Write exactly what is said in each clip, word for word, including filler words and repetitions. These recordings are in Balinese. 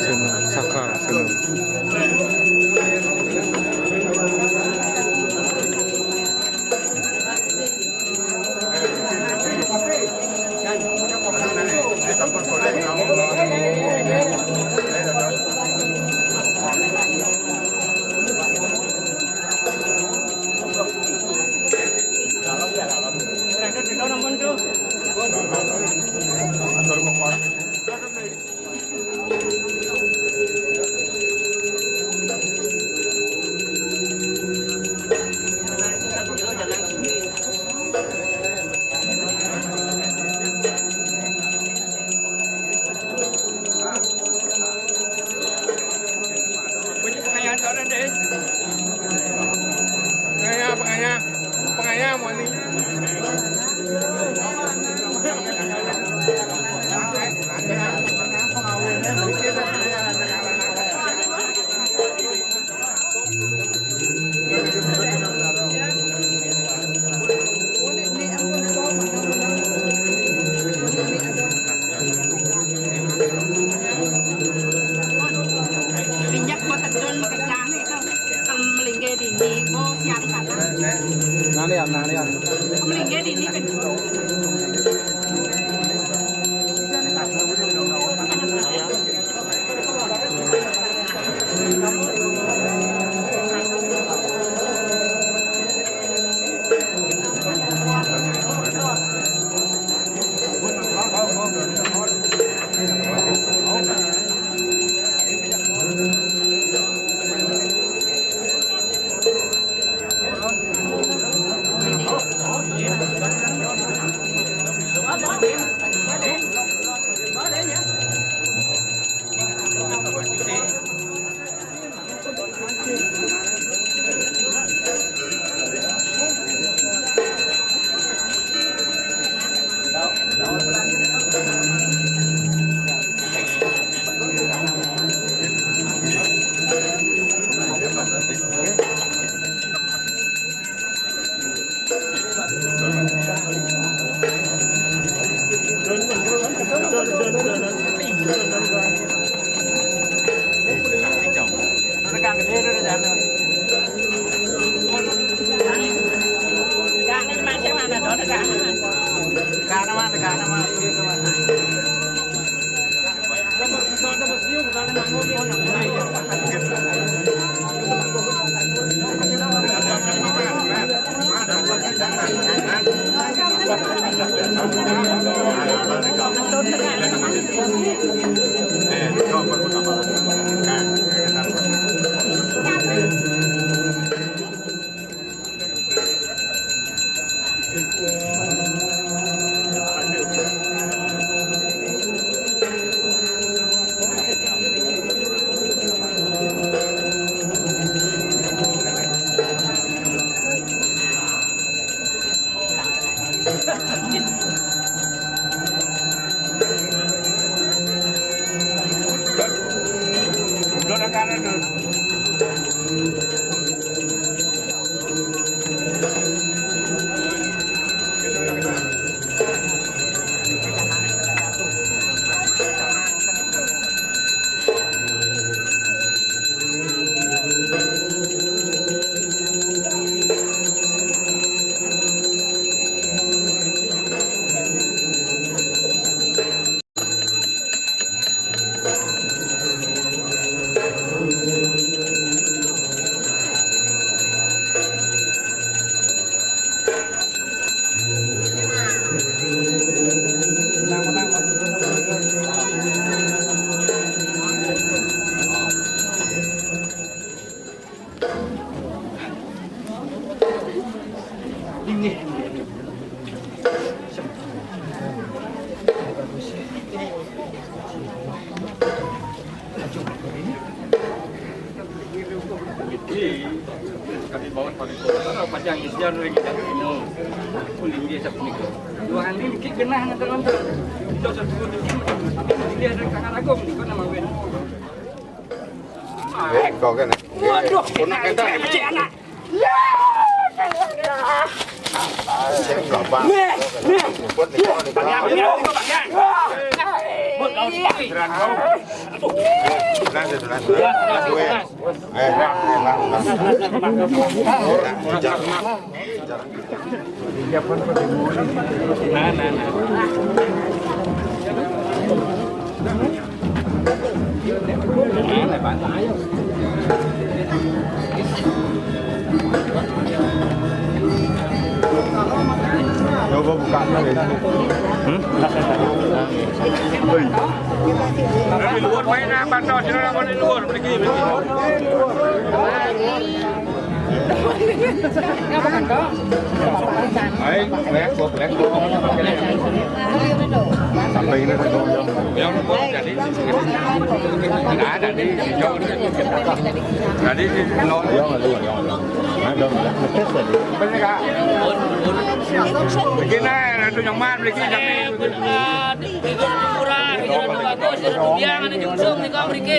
Seno, saka, seno. Bunyi pengayaan orang deh. Pengayaan, pengayaan, pengayaan, mau nih. Minyak buat tedun makejang itu. Kalau melingge dini, oh, siang sana. Nah, lihat, nah, lihat. Melingge dini kan. Inggih. Kami bawa paling kota, panjang isian ring kita ini. Kulit dia satu ni. Dua hari ni kita genah nonton-nonton. Kita satu ni, dia ada Tangan Agung ni, kau nama Wen. Eh, kau kan? Waduh, kau nak kata? Anak. Ya, Gampang. Nih, nih. Buat ni, kau ni, kau. Bagian, bagian, bagian. Buat kau. Terang kau. Tenang, tenang, tenang. Weh. Eh, tenang, tenang, tenang. Nah, nah, nah. Coba buka dulu ya. Hmm? Oi. Di luar main apa tau? Sini orang di luar pergi. Hai, black, black. Sampai ini satu. Yang lupa jadi. Ada di hijau. Tadi di nol. Yang lu, yang lu. Ada, ngetes tadi. Bener, Kak? Begini, itu nyaman, begini, kami. Itu murah, itu bagus, itu biang, ada jungsung, itu Amerika.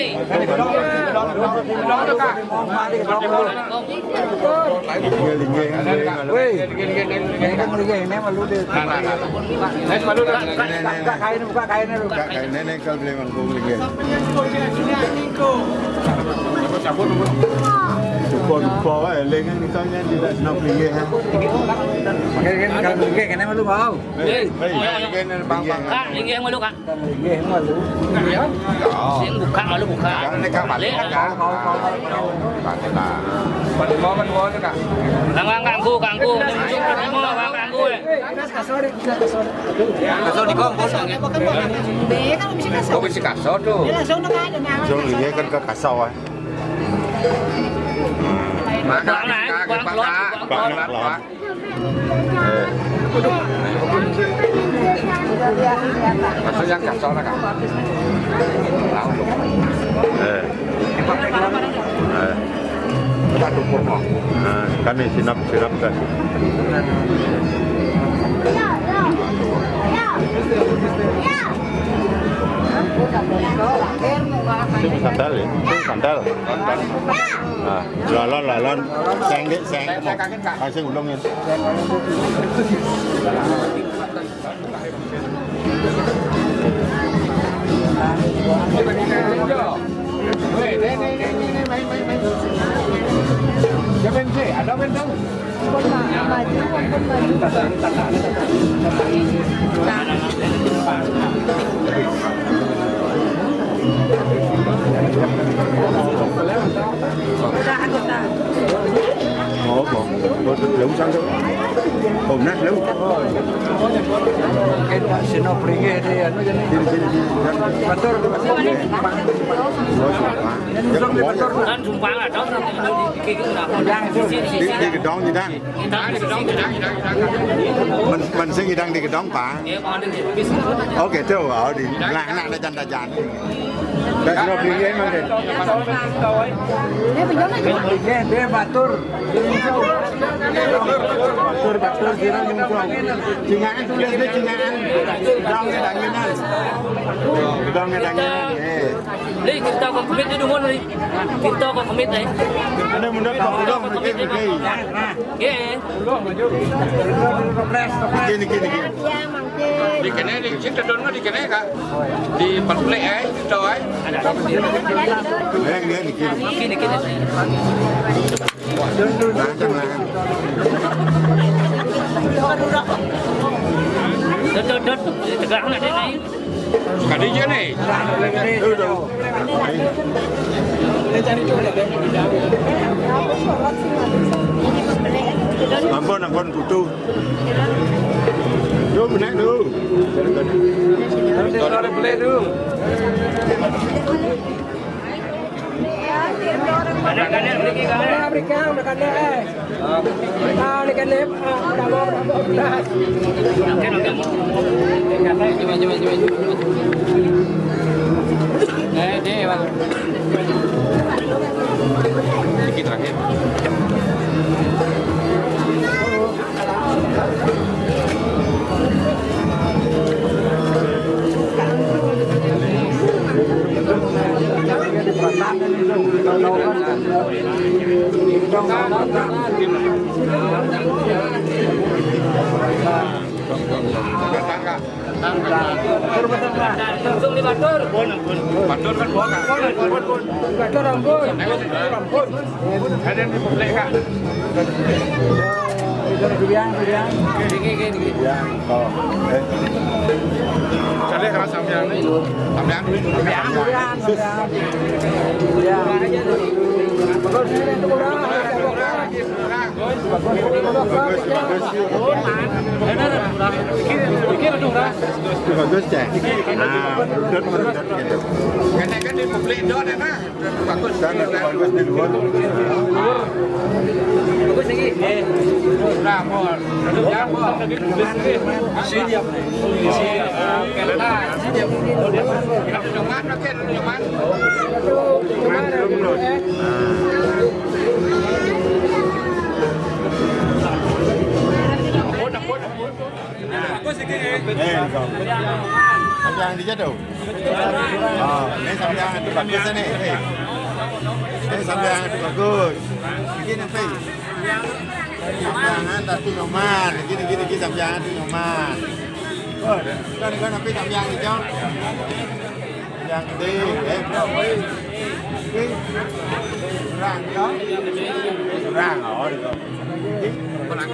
Weh, ini kan lagi ini malu deh. Buka kain, buka kain lu. Buka kain, nenek kalau boleh mangkuk lagi. Lupa, lupa, eh, lengan ni kau ni tidak senang pergi, ha? Kalau pergi, kena malu bau. Hei, hei, hei, hei, hei, hei. Kak, linggih malu, Kak. Linggih malu. Sing buka malu buka. Jangan dekat balik, Kak. Balik lah. Balik bawah, balik bawah tu, Kak. Kang, kang, kangku, kangku. Ni muncul ke rumah, kang, kangku, eh. Kasau di kong, kosong, ya. Kau bisi kasau tu. Langsung dia kan ke kasau, eh. Mana? Buang, buang, buang, buang. Buang, buang. Eh. Maksudnya kacau lah, Kak. Tahu. Eh. Eh. Kita dukung, kok. Nah, kami sinap, sinap, kan. Sandal, ya? Sandal. Nah. Lalon, lalon. Seng, Dik, seng. Seng, seng, kaget, Kak. Ah, sing ulung, ya. Weh, ni, ni, ni, ni, ni, main, main, main. Siapa yang cek? Ada main tahu? Ampun, Mak. Maju, ampun, maju. Udah, udah. Oh, oh. Oh, lewat sana. Oh, nah, lewat. Sino pringge di anu jadi. Sini, sini, sini. Batur. Oh, sumpah. Ini usung di batur. Kan sumpah lah, dong. Yang itu. Di, di gedong, di dang. Men, men sing idang di gedong, Pak. Oke, tuh, oh, di belah anak ada janda-janda. Dah sudah beli emang deh. Dia, dia batur. Batur, batur, kira nyungsong. Cingaan tulis deh, cingaan. Gedong ya danginan. Gedong ya danginan. Eh. Li, kita kau kemit ni dulu, Li. Kita kau kemit, eh. Ada muda kau gedong, oke, oke. Nggih. Niki, niki, niki. Dikene, di sini don dikene, Kak. Di pabrik, eh, itu, eh. Eh, nggih, niki. Niki, niki. Nah, tenang. Dot, dot, dot. Tegak nak dia naik. Kadija ni. Ampun, ampun, putu. Tu, benar tu. Kalau ada boleh tu. Ada kandang, mriki kandang. Ada mriki, ada kandang, eh. Ah, ini kandang, ah, ada mau, ada mau, belas. Coba, coba, coba, coba, coba. Eh, dia, Bang. Sedikit terakhir. Langsung di Batur. Batur kan buah, Kak. Batur, ampun. Ampun. Ada yang dipeplek, Kak. Durian, durian. Dikit, dikit, dikit. Ya, oh. Eh. Cari rasa samyang ni. Samyang dulu, dulu. Samyang, samyang. Ya. Bagus, ini tu kurang. Bagus, bagus. Bagus, Cek. Ah, merudut, merudut gitu. Kena kan di publik dot, eh, nah. Bagus. Kan bagus di luar. Bagus lagi. Eh. Nah, Pol. Nah, Pol. Sini apa? Sini apa? Sini apa? Nyoman, oke, Nyoman. Nyoman, belum, belum. Nah. Bagus iki, eh. Eh, sampeyan di jatuh. Oh, ini sampeyan itu bagus ini. Eh. Ini sampeyan itu bagus. Iki nang ping. Sampeyan tapi nomor. Iki, iki, iki sampeyan itu nomor. Oh, kan, kan, tapi sampeyan itu. Yang gede, eh. Ini kurang, ya? Kurang, oh, itu. Ini kurang.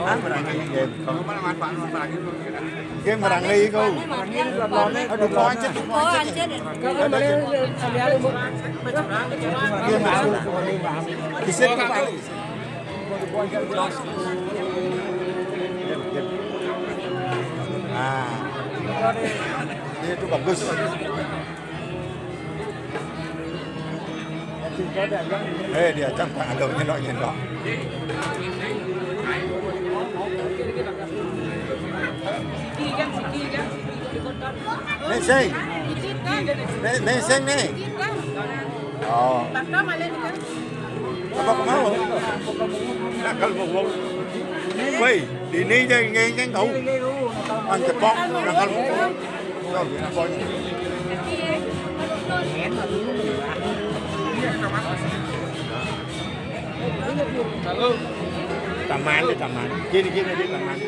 Ah, kurang ini, ya. Kamu malah manfaat, manfaat. Dia merangi kau. Aduh, kau aja tuh, kau aja. Kau aja. Dia masuk. Bisa tuh, Pak. Nah, ini tuh bagus. Eh, diajak Pak Ado nyendok-nyendok. Nih, sing. Nih, nih, sing, nih. Oh. Apa mau? Nakal mau. Woi, ini aja ngengeng kau. Ang cepok, nakal mau. Taman, di taman. Gini, gini, di taman.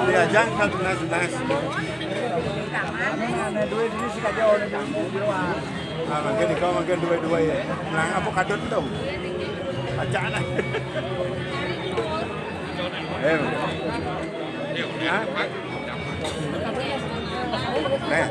Diajak kan tunas-tunas. Nah, mungkin kau mungkin dua-dua ya. Nah, apa kadut tu? Acak lah. Eh. Hah? Nah.